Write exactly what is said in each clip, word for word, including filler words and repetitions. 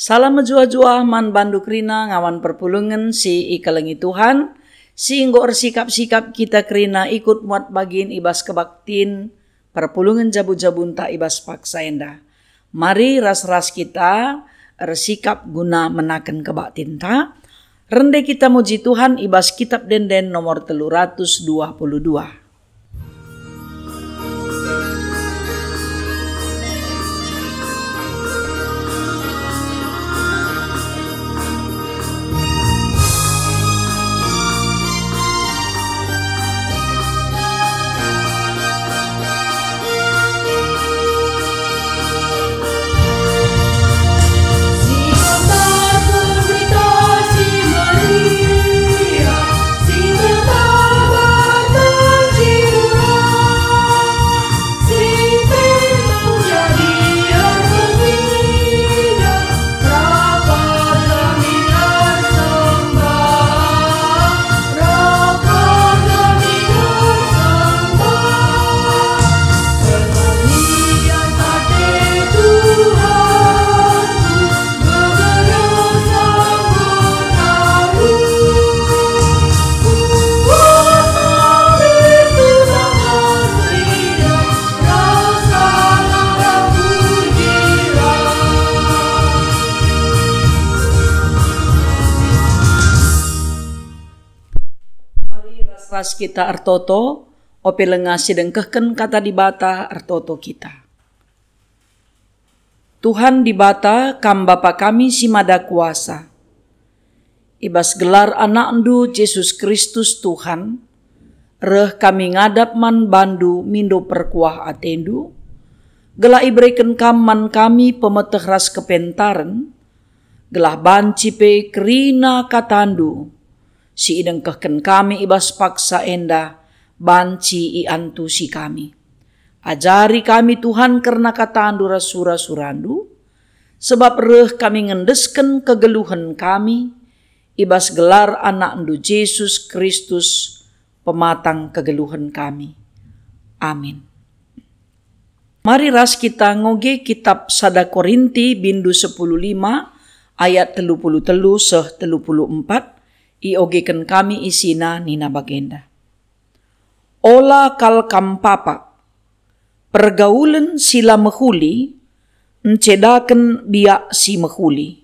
Salam mejuah-juah man bandu kerina ngawan perpulungen si ikelengi Tuhan, si enggo ersikap-sikap kita kerina ikut muat bagin i bas kebaktin perpulungen jabu-jabunta i bas paksa enda. Mari ras-ras kita ersikap guna menaken kebaktinta. Rende kita muji Tuhan i bas Kitab Ende-enden nomor telu ratus dua puluh dua. Mari ras-ras kita ertoto, ope lenga si dengkehken Kata Dibata ertoto kita. Tuhan Dibata, Kam Bapa kami si Mada Kuasa. I bas gelar AnakNdu, Jesus Kristus Tuhan, reh kami ngadap man bandu mindo perkuah atendu, gelah ibereken Kam man kami pemeteh ras kepentaren, gelah banci pe kerina katandu si idengkehken kami i bas paksa enda banci iantusi kami. Ajari kami, Tuhan, kerna katandu ras sura-surandu, sebab reh kami ngendesken kegeluhen kami i bas gelar AnakNdu Jesus Kristus, pematang kegeluhen kami. Amin. Mari ras kita ngoge kitab sada Korinti bindu sepuluh lima ayat telu puluh telu seh telu puluh empat, iogeken kami isina nina bagenda. Ola kal kam papa. Pergaulen si la mehuli ncedaken biak si mehuli.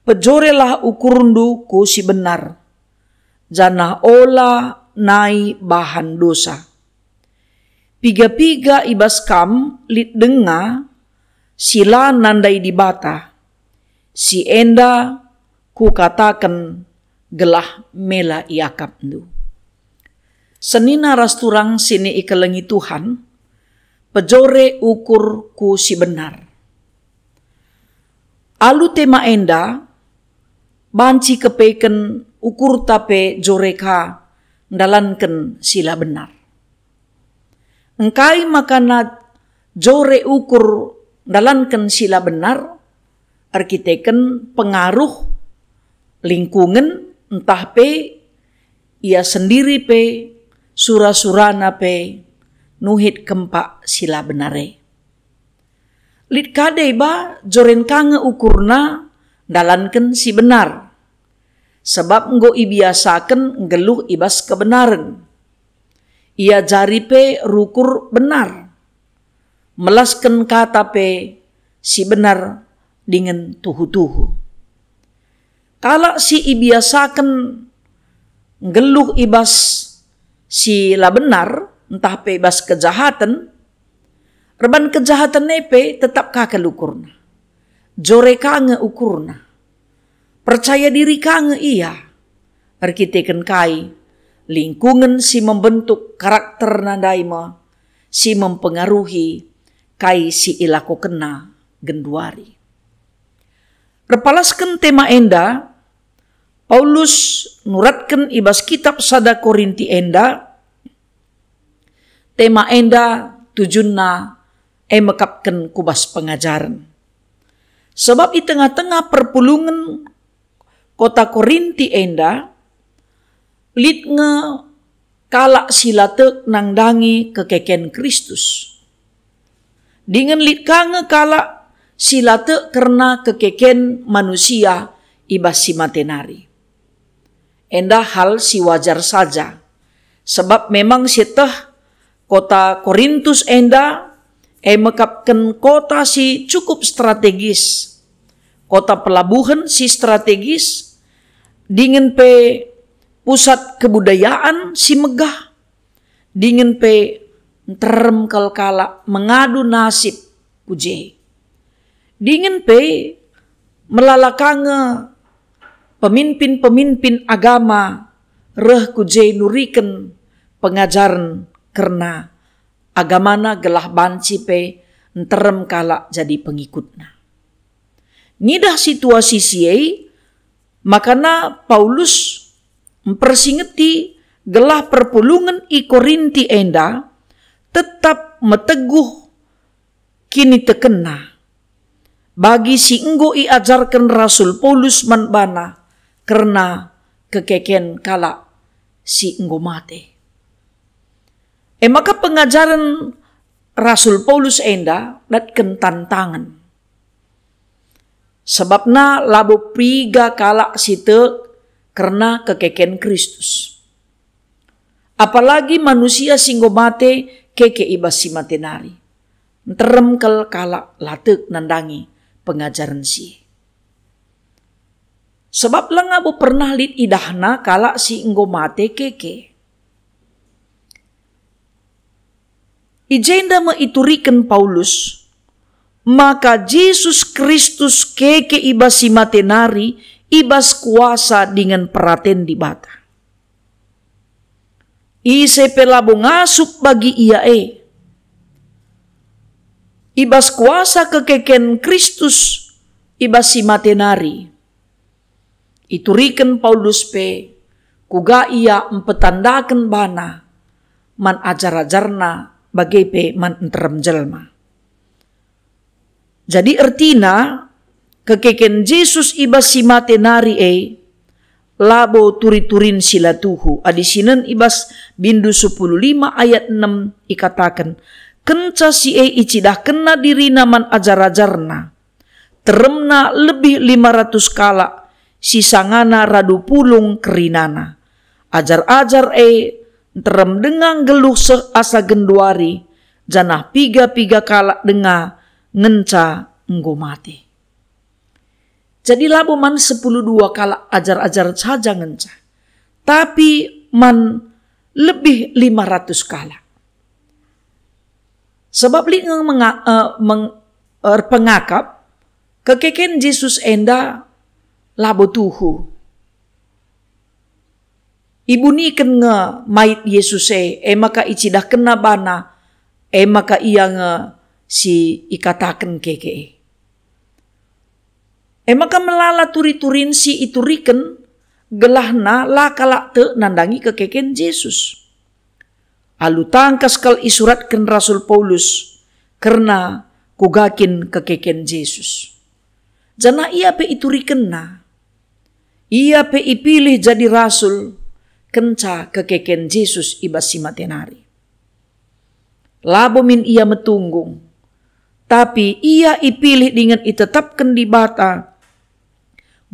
Pejorelah ukurndu ku si benar, janah ola nai bahan dosa. Piga-piga i bas kam lit denga si la nandai Dibata, si enda kukataken gelah mela iakapndu. Senina ras turang si ikelengi Tuhan, pejore ukur ku si benar. Alu tema enda banci kepeken ukurta pe jore ka ndalanken si la benar. Engkai makana jore ukur ndalanken si la benar? Erkiteken pengaruh lingkungen, ntah pe ia sendiri pe, sura-surana pe nuhit kempak si la benar e. Lit ka deba joren ka nge ukurna ndalanken si benar, sebab enggo ibiasaken nggeluh i bas kebenaren. Iajari pe rukur benar, melasken kata pe si benar dingen tuhu-tuhu. Kalak si ibiasaken nggeluh i bas si la benar, ntah pe i bas kejahaten, erban kejahaten e pe tetap ka kal ukurna. Jore ka nge ukurna. Percaya diri ka nge ia. Erkiteken kai? Lingkungen si membentuk karakterna ndai me si mempengaruhi kai si ilakokenna genduari. Erpalasken tema enda, Paulus nuratken i bas kitab sada Korinti enda, tema enda tujunna e mekapken ku bas pengajaren. Sebab i tengah-tengah perpulungen kota Korinti enda, lit nge kalak si la tek nandangi kekeken Kristus. Dingen lit ka nge kalak si la tek kerna kekeken manusia i bas si mate nari. Enda hal si wajar saja, sebab memang sieteh kota Korintus enda e mekapken kota si cukup strategis, kota pelabuhen si strategis, dingen pe pusat kebudayaan si megah, dingen pe nterem kal kalak mengadu nasib ku je. Dingen pe melala ka nge peminpin-peminpin agama reh ku je nuriken pengajaren kerna agamana gelah banci pe nterem kalak jadi pengikutna. Ngidah situasi si e, makana Paulus mpersingeti gelah perpulungen i Korinti enda tetap meteguh kinitekenna bagi si enggo iajarken Rasul Paulus man bana kerna kekeken kalak si enggo mate. E maka pengajaren Rasul Paulus enda datken tantangen. Sebabna labo piga kalak si tek kerna kekeken Kristus. Apalagi manusia si enggo mate keke i bas si mate nari. Nterem kal kalak la tek nandangi pengajaren si e. Sebab langa bo pernah lit idahna kalak si enggo mate keke. I jenda me ituriken Paulus maka Jesus Kristus keke i bas si mate nari i bas kuasa dingen peraten Dibata. Ise pe labo ngasup bagi Ia e. I bas kuasa kekeken Kristus i bas si mate nari, ituriken Paulus pe kuga ia mpetandaken bana man ajar-ajarna bage pe man nterem jelma. Jadi ertina, kekeken Jesus i bas si mate nari e labo turi-turin si la tuhu. Adi sinen i bas bindu sepuluh lima ayat enem ikataken, "Kenca si e icidahkenna diriNa man ajar-ajarNa, teremna lebih lima ratus kalak si sangana radu pulung kerinana. Ajar-ajar e nterem denga nggeluh seh asa genduari, janah piga-piga kalak denga ngenca enggo mate." Jadi labo man sepuluh dua kalak ajar-ajar saja ngenca, tapi man lebih lima ratus kalak. Sebab lit nge menga-, eh, meng-, erpengakap, kekeken Jesus enda labo tuhu. Ibuniken nge mait Jesus e, e maka icidahkenna bana, e maka ia nge si ikataken keke e. E maka melala turi-turin si ituriken gelahna la kalak tek nandangi kekeken Jesus. Alu tangkas kal isuratken Rasul Paulus kerna kuga kin kekeken Jesus. Janah ia pe iturikenna. Ia pe ipilih jadi rasul kenca kekeken Jesus i bas si mate nari. Labo min ia metunggung, tapi ia ipilih dingen itetapken Dibata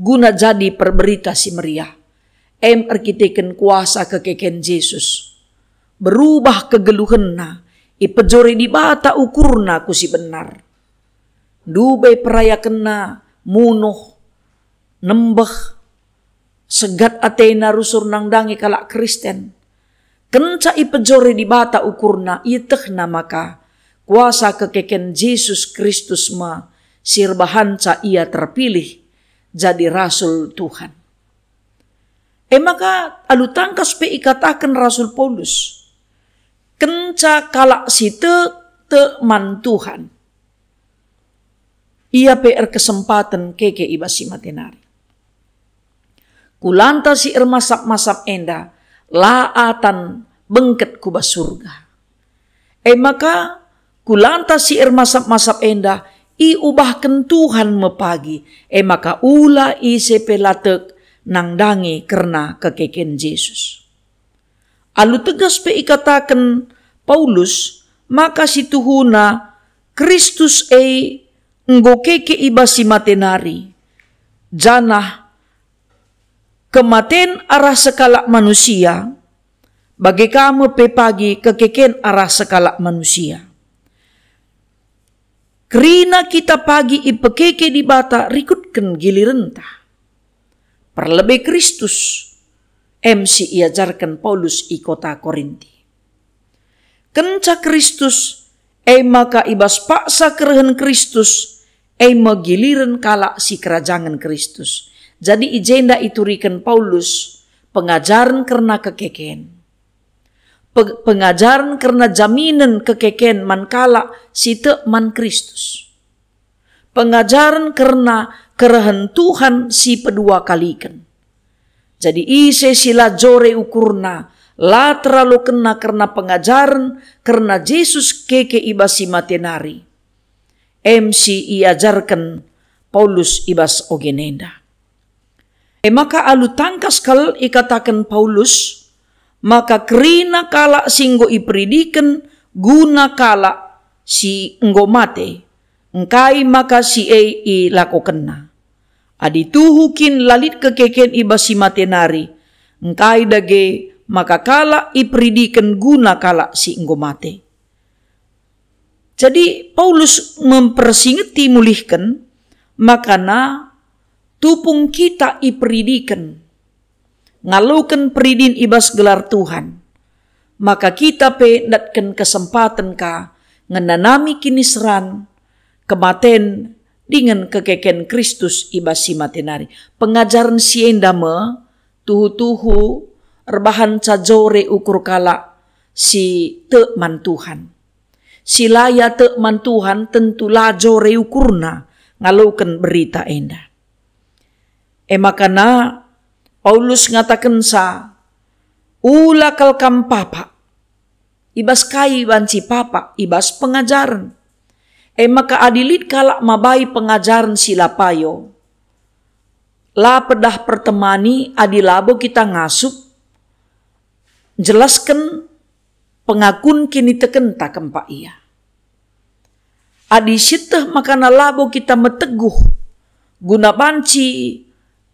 guna jadi perberita si meriah, em erkiteken kuasa kekeken Jesus. Berubah kegeluhenna, ipejori Dibata ukurna ku si benar. Ndube perayakenna munuh, nembeh, segat atena rusur nandangi kalak Kristen. Kenca ipejori Dibata ukurna, ietehna maka kuasa kekeken Jesus Kristus me si erbahanca ia terpilih jadi rasul Tuhan. E maka alu tangkas pe ikataken Rasul Paulus, "Kenca kalak si tek, tek man Tuhan, ia pe erkesempaten keke i bas si mate nari. Kulanta si ermasap-masap enda la atan bengket ku bas Surga. E maka, kulanta si ermasap-masap enda iubahken Tuhan me pagi, e maka ula ise pe la tek nandangi kerna kekeken Jesus." Alu tegas pe ikataken Paulus maka situhuna Kristus e enggo keke i bas si mate nari, janah kematen arah sekalak manusia, bage ka me pe pagi kekeken arah sekalak manusia. Kerina kita pagi ipekeke Dibata rikutken gilirenta. Perlebe Kristus, em si iajarken Paulus i kota Korinti. Kenca Kristus, e maka i bas paksa kerehen Kristus, e me giliren kalak si kerajangen Kristus. Jadi i jenda ituriken Paulus pengajaren kerna kekeken. Pe-, pengajaren kerna jaminen kekeken man kalak si tek man Kristus. Pengajaren kerna kerehen Tuhan si peduakaliken. Jadi ise si la jore ukurna, la teralokenna kerna pengajaren kerna Jesus keke i bas si mate nari. Em si iajarken Paulus i bas ogen enda. E maka alu tangkas kal ikataken Paulus, maka kerina kalak si enggo iperidiken guna kalak si enggo mate, engkai maka si e ilakokenna. Adi tuhu kin la lit kekeken i bas si mate nari, engkai dage maka kalak iperidiken guna kalak si enggo mate. Jadi Paulus mempersingeti mulihken, makana tupung kita iperidiken, ngaloken peridin i bas gelar Tuhan, maka kita pe ndatken kesempaten ka ngenanami kiniseran, kematen, dingen kekeken Kristus i bas si mate nari. Pengajaren si enda me tuhu-tuhu erbahanca jore ukur kalak si tek man Tuhan. Si la ia tek man Tuhan tentu la jore ukurna ngaloken berita enda. E maka na Paulus ngatakenca, "Ula kal kam papa." I bas kai banci papa? I bas pengajaren. E maka adi lit kalak mabai pengajaren si la payo, la pedah pertemani adi labo kita ngasup, jelasken pengakun kinitekenta kempak ia. Adi sieteh makana labo kita meteguh guna banci,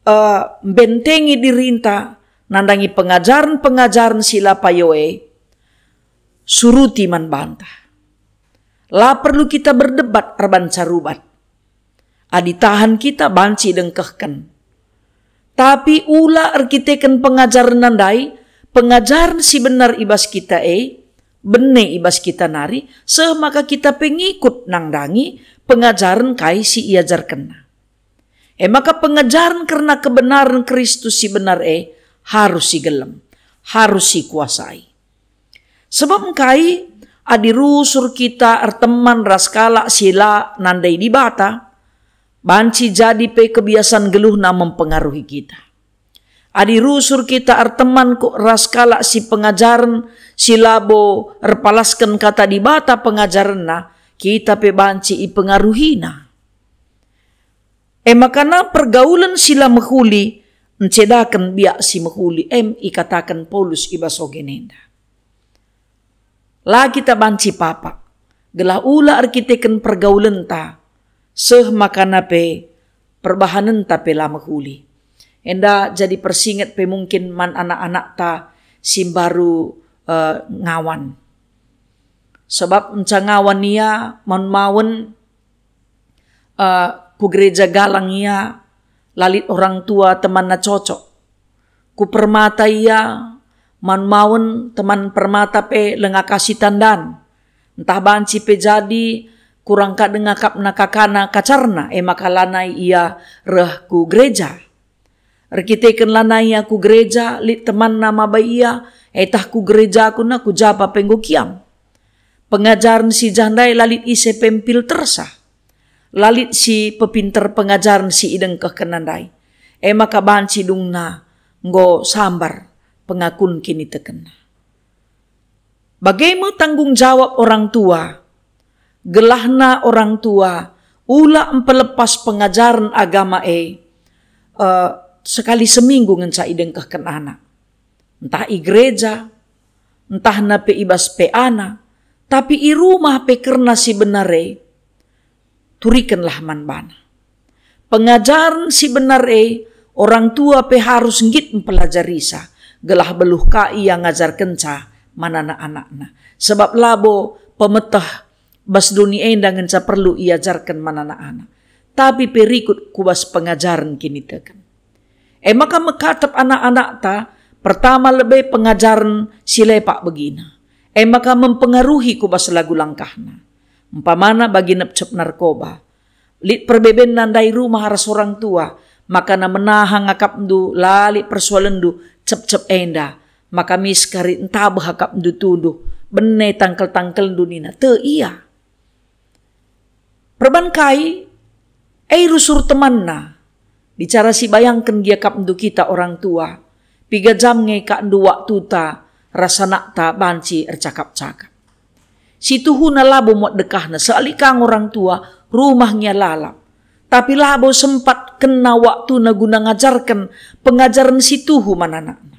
eh, mbentengi dirinta nandangi pengajaren-pengajaren si la payo e, suruti man banta. La perlu kita berdebat erban carubat. Adi tahan kita banci dengkehken. Tapi ula erkiteken pengajaren ndai, pengajaren si benar i bas kita e, bene i bas kita nari, seh maka kita pe ngikut nandangi pengajaren kai si iajarkenna. E maka pengajaren kerna kebenaren Kristus si benar e harus sigelem, harus sikuasai. Sebab engkai? Adi rusur kita erteman ras kalak si la nandai Dibata, banci jadi pe kebiasan geluhna mempengaruhi kita. Adi rusur kita erteman ku ras kalak si pengajaren si labo erpalasken Kata Dibata pengajarenna, kita pe banci ipengaruhina. E maka na pergaulen si la mehuli ncedaken biak si mehuli, em ikataken Paulus i bas ogen enda. La kita banci papa, gelah ula erkiteken pergaulenta, seh makana pe perbahanenta pe la mehuli. Enda jadi persinget pe mungkin man anak-anakta si mbaru, eh, ngawan. Sebab nca ngawan ia maun-maun, eh, ku gereja galang ia, la lit orang tua temanna cocok. Ku permata ia, maun-maun teman permata pe langa kasi tandan. Ntah banci pe jadi kurang ka denga akapna kakana kacarna, e maka lanai ia reh ku gereja. Erkiteken lanai ia ku gereja, lit temanna mabai ia, e tah ku gerejaku na ku japa pe enggo kiam. Pengajaren si jah ndai la lit ise pe mpiltersa. La lit si pepinter pengajaren si idengkehkenna ndai. E maka banci dungna enggo sambar pengakun kinitekenna. Bage me tanggung jawab orang tua. Gelahna orang tua ula mpelepas pengajaren agama e, eh, sekali seminggu ngenca idengkehken anak. Ntah i gereja, ntah na pe i bas P A-na, tapi i rumah pe kerna si benar e. turikenlah man bana. Pengajaren si benar e, orang tua pe harus nggit mpelajarisa, gelah beluh ka ia ngajarkenca man anak-anakna. Sebab labo pemeteh bas doni enda ngenca perlu iajarken man anak-anak, tapi pe rikut ku bas pengajaren kiniteken. E maka mekatep anak-anakta, pertama lebe pengajaren si lepak begina, e maka mempengaruhi ku bas lagu langkahna. Umpamana bagi nepcep narkoba. Lit perbebenna ndai rumah ras orang tua, maka na menahan akapndu la lit persoalenndu cepcep enda, maka mis kari ntabeh akapndu tunduh, bene tangkel-tangkelndu nina, "Te ia." Perban kai? E rusur temanna. Bicara si bayangken gia akapndu kita orang tua. Piga jam nge akapndu waktuta ras anakta banci ercakap-cakap. Si tuhuna labo muat dekahna, sealik kang orang tua, rumah nge ia lalap. Tapi labo sempat kena waktuna guna ngajarken pengajaren si tuhu man anakna.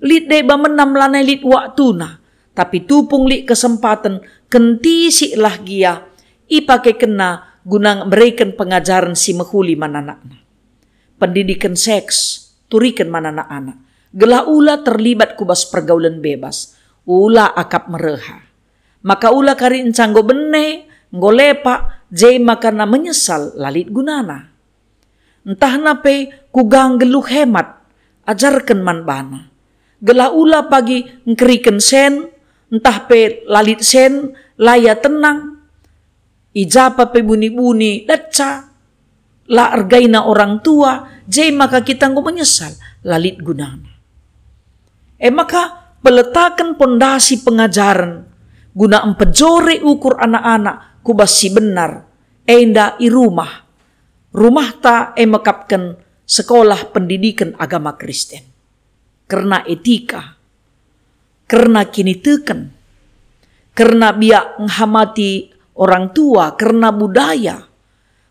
Lit deba menam lanai lit waktuna, tapi tupung lit kesempaten, kentisik lah gia ipakekenna guna mereken pengajaren si mehuli man anakna. Pendidiken seks, turiken man anak-anak, gelah ula terlibat ku bas pergaulen bebas, ula akap mereha. Maka ula kari enca enggo bene, enggo lepak, je maka na menyesal la lit gunana. Ntahna pe kuga nggeluh hemat, ajarken man bana. Gelah ula pagi ngkeriken sen, ntah pe la lit sen, la ia tenang. I ja pe buni-buni deca, la ergaina orang tua, je maka kita enggo menyesal, la lit gunana. E maka peletaken pondasi pengajaren guna mpejore ukur anak-anak ku bas si benar, enda i rumah. Rumahta e mekapken sekolah pendidiken agama Kristen. Kerna etika, kerna kiniteken, kerna biak ngehamati orang tua, kerna budaya.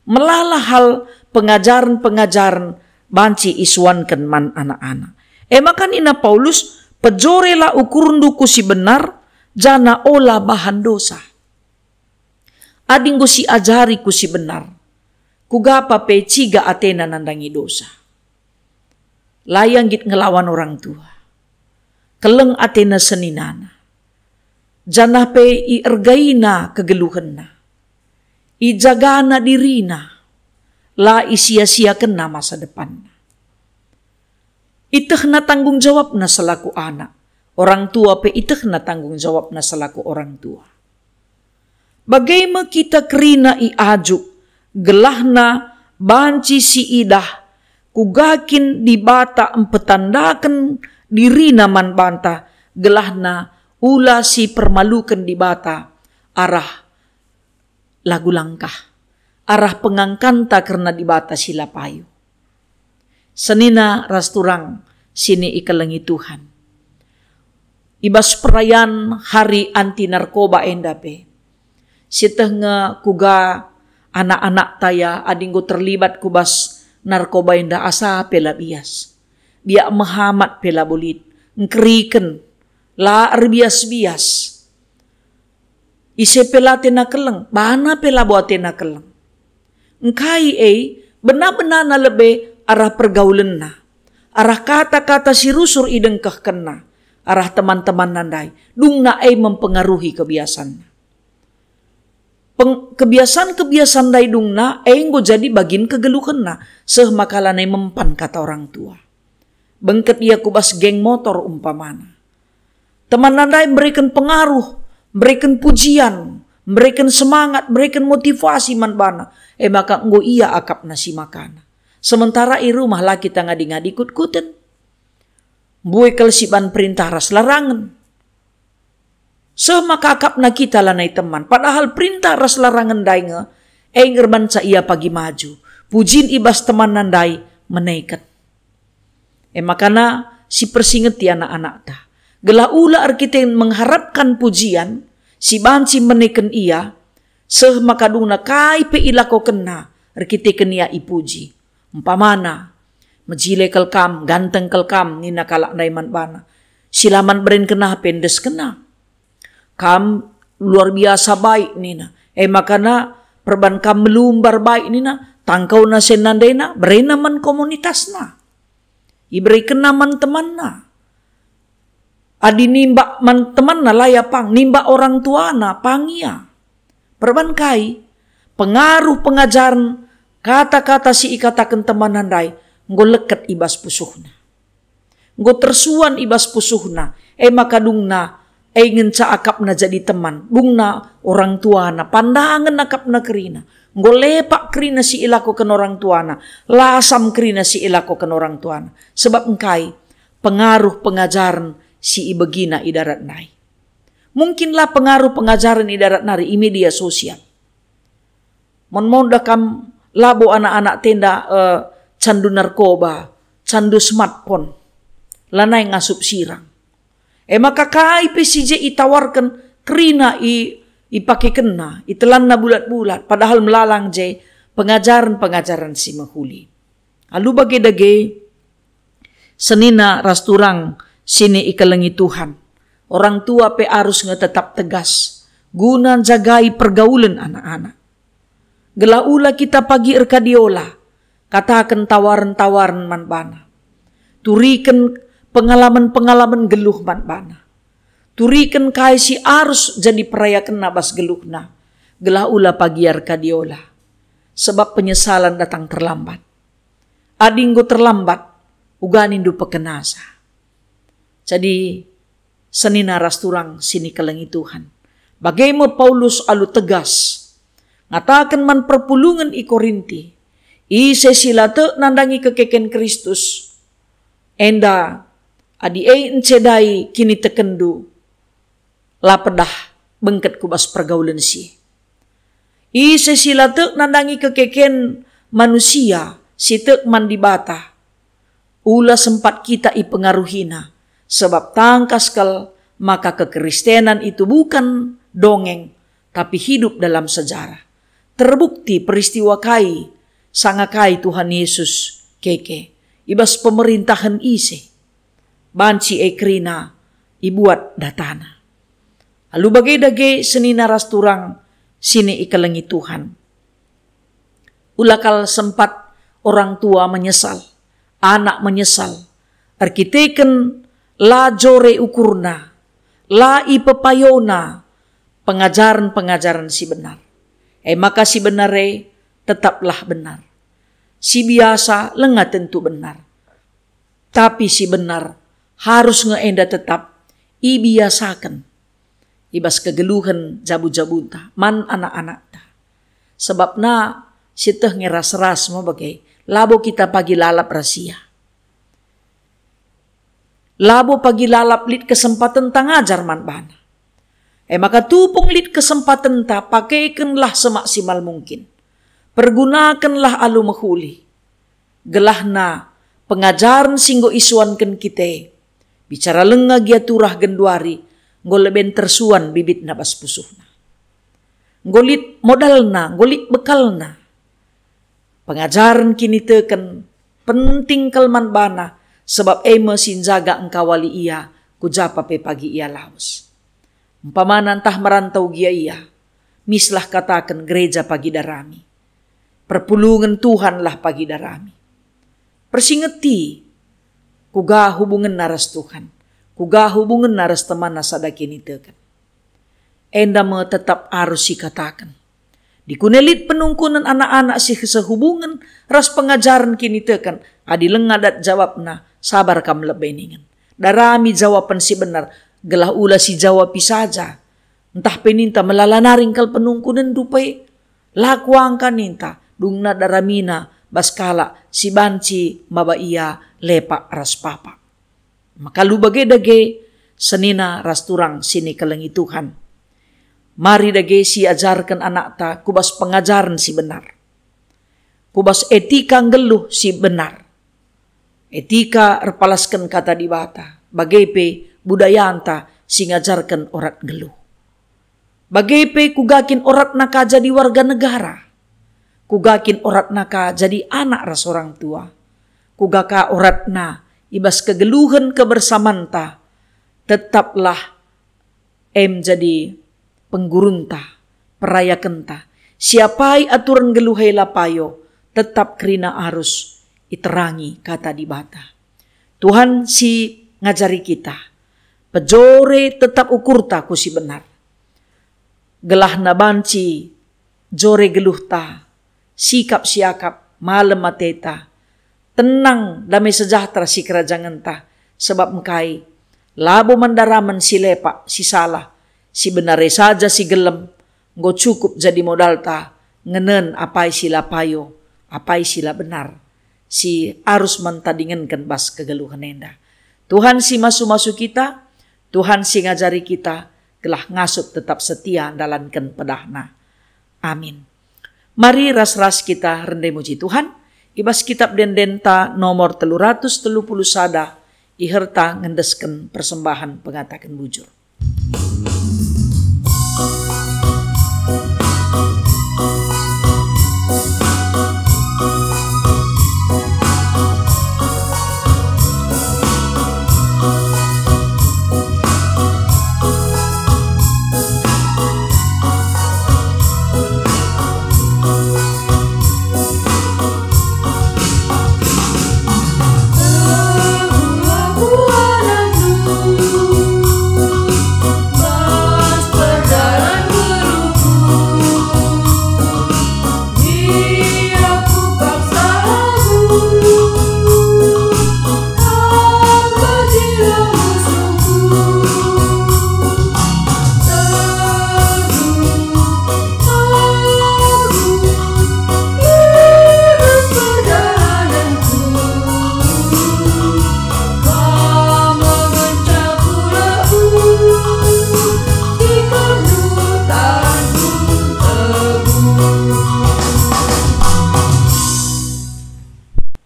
Melala hal pengajaren-pengajaren banci isuanken man anak-anak. E maka nina Paulus, "Pejorelah ukurndu ku si benar, janah ola bahan dosa." Adi enggo siajari ku si benar, kuga pe ciga atena nandangi dosa. La ia nggit ngelawan orang tua. Keleng atena seninana. Janah pe iergaina kegeluhenna. Ijagana dirina. La isia-siakenna masa depanna. Itehna tanggung jawabna selaku anak. Orang tua pe itehna tanggung jawabna selaku orang tua. Bage me kita kerina iajuk, gelahna banci siidah kuga kin Dibata mpetandaken diriNa man banta, gelahna ula sipermaluken Dibata arah lagu langkah, arah pengangkanta kerna Dibata si la payo. Senina ras turang si ikelengi Tuhan. I bas perayan hari anti narkoba enda pe, sieteh nge kuga anak-anakta ia adi enggo terlibat ku bas narkoba enda, asa pe la bias. Biak mehamat pe labo lit, ngkeriken, la erbias-bias. Ise pe la atena keleng, bana pe labo atena keleng. Engkai e, bena-benana lebe arah pergaulenna, arah kata-kata si rusur idengkehkenna, arah teman-temanna ndai, dungna e mempengaruhi kebiasanna. Peng-, kebiasan-kebiasan ndai dungna e enggo jadi bagin kegeluhenna, seh maka lanai mempan kata orang tua. Bengket ia ku bas geng motor umpamana. Temanna ndai mereken pengaruh, mereken pujian, mereken semangat, mereken motivasi man bana, e maka enggo ia akapna si makana. Sementara i rumah la kita ngadi-ngadi kut-kuten. Mbue kal siban perintah ras larangen. Seh maka akapna kita lanai teman, padahal perintah ras larangen ndai nge, e ngerbanca ia pagi maju. Pujin i bas temanna ndai meneken. E makana sipersingeti anak-anakta, gelah ula erkiteken mengharapkan pujian si banci meneken ia, seh maka dungna kai pe ilakokenna erkiteken ia ipuji. Umpamana, "Mejile kal kam, ganteng kal kam," nina kalak ndai man bana. Si la man berenkenna pe endeskenna. "Kam luar biasa baik," nina. E makana Perban kam melumbar baik nina, tangkauna senna ndena, berena man komunitasna. Iberekenna man temanna. Adi nimbak man temanna la ia pang, nimbak orang tuana pang ia. Perban kai? Pengaruh pengajaren, kata-kata si ikataken temanna ndai enggo leket i bas pusuhna. Enggo tersuan i bas pusuhna, e maka dungna, e ngenca akapna jadi teman, dungna orang tuana, pandangen akapna kerina. Enggo lepak kerina si ilakoken orang tuana, lasam kerina si ilakoken orang tuana. Sebab engkai? Pengaruh pengajaren si ibegina i darat ndai. Mungkin la pengaruh pengajaren i darat nari i media sosial. Mon-mon da kam labo anak-anak tenda, eh, candu narkoba, candu smartphone, lanai ngasup sirang. E maka kai pe si je itawarken kerina i, ipakekenna, itelanna bulat-bulat, padahal melalang je pengajaren-pengajaren si mehuli. Alu bage dage, senina ras turang sini ikelengi Tuhan. Orang tua pe arus nge tetap tegas guna njagai pergaulen anak-anak. Gelah ula kita pagi erkadiola, kataken tawaren-tawaren man bana. Turiken pengalamen-pengalamen geluh man bana. Turiken kai si arus jadi perayakenna bas geluhna, gelah ula pagi erkadiola. Sebab penyesalan datang terlambat. Adi enggo terlambat, uga nindu pekenasa. Jadi, senina ras turang sini kelengi Tuhan. Bage me Paulus alu tegas ngataken man perpulungen i Korinti, ise si la tek nandangi kekeken Kristus, enda adi e encedai kinitekenndu, la pedah bengket ku bas pergaulen si. Ise si la tek nandangi kekeken manusia si tek man Dibata, ula sempat kita ipengaruhina, sebab tangkas kal maka kekristenan itu bukan dongeng, tapi hidup dalam sejarah. Terbukti peristiwa kai, sanga kai Tuhan Yesus keke, i bas pemerintahen ise. Banci e kerina ibuat datana. Alu bage dage senina ras turang sini ikelengi Tuhan. Ula kal sempat orang tua menyesal, anak menyesal, erkiteken la jore ukurna, la ipepayona pengajaren-pengajaren si benar. E maka si benar e tetaplah benar. Si biasa lenga tentu benar. Tapi si benar harus nge enda tetap ibiasaken i bas kegeluhen jabu-jabunta man anak-anakta. Sebabna sieteh nge ras-ras me bage, labo kita pagi lalap ras ia. Labo pagi lalap lit kesempatenta ngajar man bana. E maka tupung lit kesempatenta, pakekenlah semaksimal mungkin. Pergunakenlah alu mehuli. Gelahna pengajaren si enggo isuanken kita e, bicara lenga gia turah genduari, enggo leben tersuan bibitna bas pusuhna. Enggo lit modalna, enggo lit bekalna. Pengajaren kiniteken penting kal man bana, sebab e me si njaga engkawali ia ku japa pe pagi ia lawes. Umpamana ntah merantau gia ia, mislah kataken gereja pagi darami. Perpulungen Tuhanlah pagi darami. Persingeti, kuga hubungenna ras Tuhan, kuga hubungenna ras temanna sada kiniteken. Enda me tetap arus sikataken. Dikune lit penungkunen anak-anak si sehubungen ras pengajaren kiniteken, adi lenga dat jawabna, sabar kam lebe ningen. Darami jawapen si benar, gelah ula sijawapi saja. Ntah pe ninta melala nari kal penungkunenndu pe. La kuangka ninta, dungna daramina bas kalak si banci maba ia lepak ras papa. Maka lu bage dage senina ras turang si nikelengi Tuhan. Mari dage siajarken anakta ku bas pengajaren si benar, ku bas etika nggeluh si benar, etika erpalasken Kata Dibata, bage pe budayanta si ngajarken orat nggeluh. Bage pe kuga kin oratna ka jadi warga negara? Kuga kin oratna ka jadi anak ras orang tua? Kuga ka oratna i bas kegeluhen kebersamanta? Tetaplah em jadi penggurunta, perayakenta, Si apai aturen geluh e la payo, tetap kerina arus iterangi Kata Dibata. Tuhan si ngajari kita, pejore tetap ukurta ku si benar. Gelahna banci jore geluhta, sikap siakap, malem ateta, tenang, damai sejahtera sikerajangenta, sebab engkai? Labo man daramen si lepak, si salah, si benar e saja si gelem, enggo cukup jadi modalta ngenen apai si la payo, apai si la benar, si arus man tadingenken bas kegeluhen enda. Tuhan si masu-masu kita, Tuhan si ngajari kita, gelah ngasup tetap setia ndalanken pedahNa. Amin. Mari ras-ras kita rende muji Tuhan, i bas kitab ende-endenta nomor telu ratus telu puluh sada, iherta ngendesken persembahen pengataken bujur.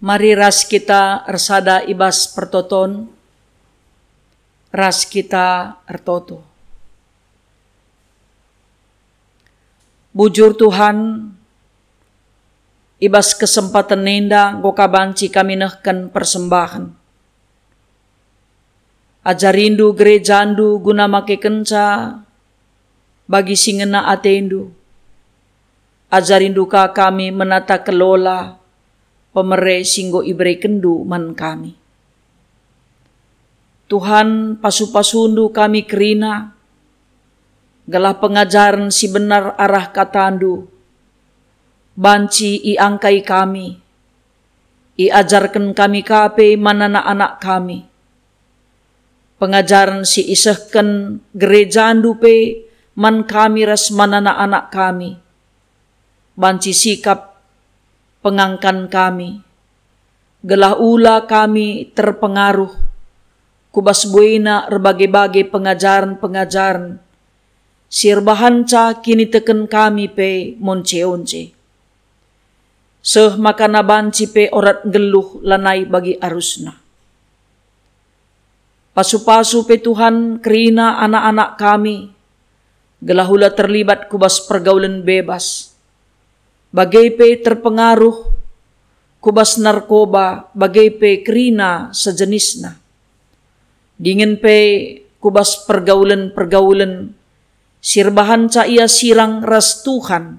Mari ras kita ersada i bas pertoton, ras kita ertoto. Bujur Tuhan, i bas kesempaten enda enggo ka banci kami nehken persembahen. Ajarindu gerejandu guna makekenca bagi si ngena atendu. Ajarindu ka kami menata kelola pemere si enggo iberekenndu man kami. Tuhan, pasu-pasundu kami kerina, gelah pengajaren si benar arah katandu banci iangkai kami, iajaren kami ka pe man anak-anak kami. Pengajaren si isehken gerejandu pe man kami ras man anak-anak kami, banci sikap pengangkan kami, gelah ula kami terpengaruh ku bas buena erbage-bage pengajaren-pengajaren si erbahanca kiniteken kami pe monce-once. Seh maka banci pe orat nggeluh lanai bagi arusna. Pasu-pasu pe Tuhan kerina anak-anak kami, gelah ula terlibat ku bas pergaulen bebas, bage pe terpengaruh ku bas narkoba, bage pe kerina sejenisna. Dingen pe ku bas pergaulen-pergaulen si erbahanca ia sirang ras Tuhan,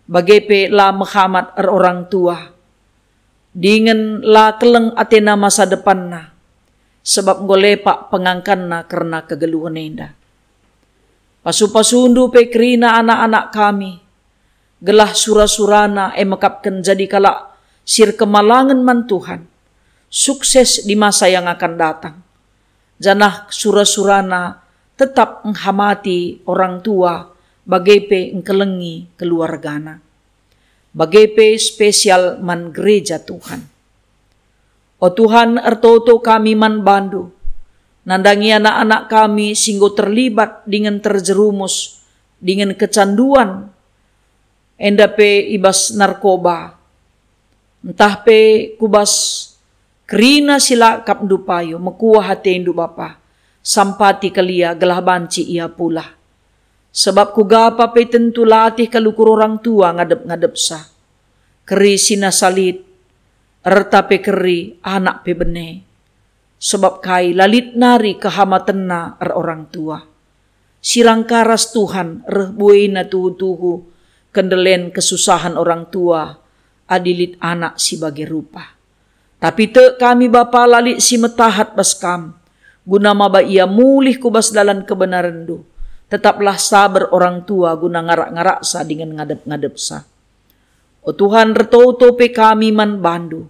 bage pe la mehamat erorang tua, dingen la keleng atena masa depanna, sebab enggo lepak pengangkanna kerna kegeluhen enda. Pasu-pasundu pe kerina anak-anak kami, gelah sura-surana e mekapken jadi kalak si erkemalangen man Tuhan, sukses di masa yang akan datang, janah sura-surana tetap enghamati orang tua, bage pe engkelengi keluargana, bage pe spesial man gereja Tuhan. O Tuhan, ertoto kami man bandu, nandangi anak-anak kami si enggo terlibat dingen terjerumus dingen kecanduan, enda pe i bas narkoba, ntah pe ku bas kerina si la akapndu payo. Mekuah atendu, Bapa, sampati kal ia gelah banci ia pulah. Sebab kuga pe tentu latih kal ukur orang tua ngadep-ngadepsa. Keri si nasa lit, erta pe keri, anak pe bene. Sebab kai, la lit nari kehamatenna erorang tua. Sirang ka ras Tuhan reh buena tuhu-tuhu, kendelen kesusahen orang tua adi lit anak si bage rupa. Tapi tek kami, Bapa, la lit si metahat bas Kam, guna maba ia mulih ku bas dalan kebenarenNdu. Tetaplah saber orang tua guna ngarak-ngaraksa dingen ngadep-ngadepsa. O Tuhan, ertoto pe kami man baNdu,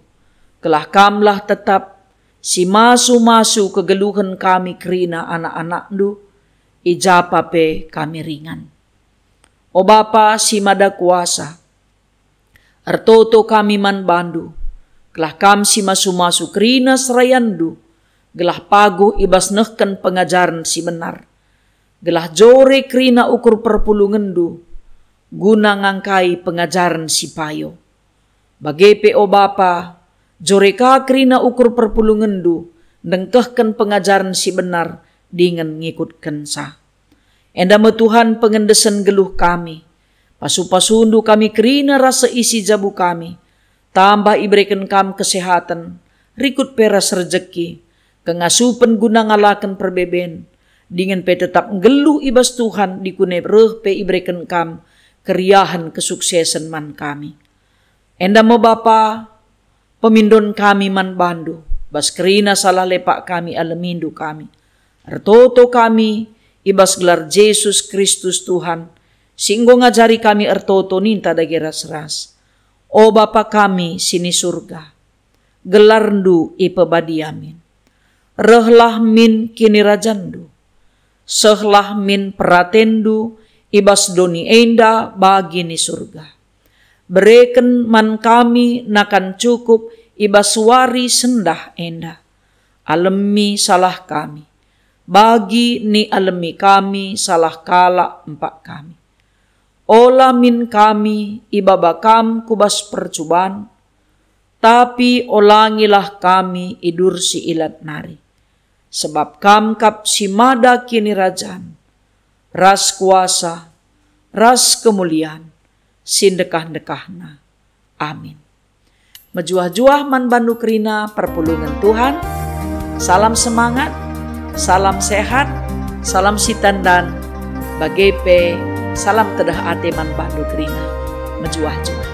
gelah Kamlah tetap si masu-masu kegeluhen kami kerina anak-anakNdu, i japa pe kami ringan. O Bapa si Mada Kuasa, ertoto kami man baNdu, gelah Kam si masu-masu kerina serayanNdu, gelah paguh i bas nehken pengajaren si benar, gelah jore kerina ukur perpulungenNdu guna ngangkai pengajaren si payo. Bage pe, o Bapa, jore ka kerina ukur perpulungenNdu ndengkehken pengajaren si benar dingen ngikutkenca. Enda me Tuhan pengendesen geluh kami. Pasu-pasuNdu kami kerina ras seisi jabu kami. Tambah ibereken Kam kesehaten, rikut pe ras rejeki, kengasupen guna ngalaken perbeben, dingen pe tetap nggeluh i bas Tuhan, dikune reh pe ibereken Kam keriahen kesuksesen man kami. Enda me Bapa, pemindon kami man baNdu, bas kerina salah lepak kami alemiNdu kami. Ertoto kami i bas gelar Jesus Kristus Tuhan, si enggo ngajari kami ertoto ninta dage ras-ras. O Bapa kami si ni Surga, gelarNdu ipebadia min. Rehlah min kinirajanNdu. Sehlah min peratenNdu i bas doni enda bagi ni Surga. Bereken man kami nakan cukup i bas wari sendah enda. Alemi salah kami, bagi ni alemi kami salah kalak empak kami. Ola min kami ibaba Kam ku bas percuban, tapi olangilah kami i dursi ilat nari. Sebab Kam kap si mada kinirajan, ras kuasa, ras kemulian, si ndekah-ndekahna. Amin. Mejuah-juah man bandu kerina perpulungen Tuhan. Salam semangat, salam sehat, salam sitandan, bage pe salam tedeh ate man bandu kerina. Mejuah-juah.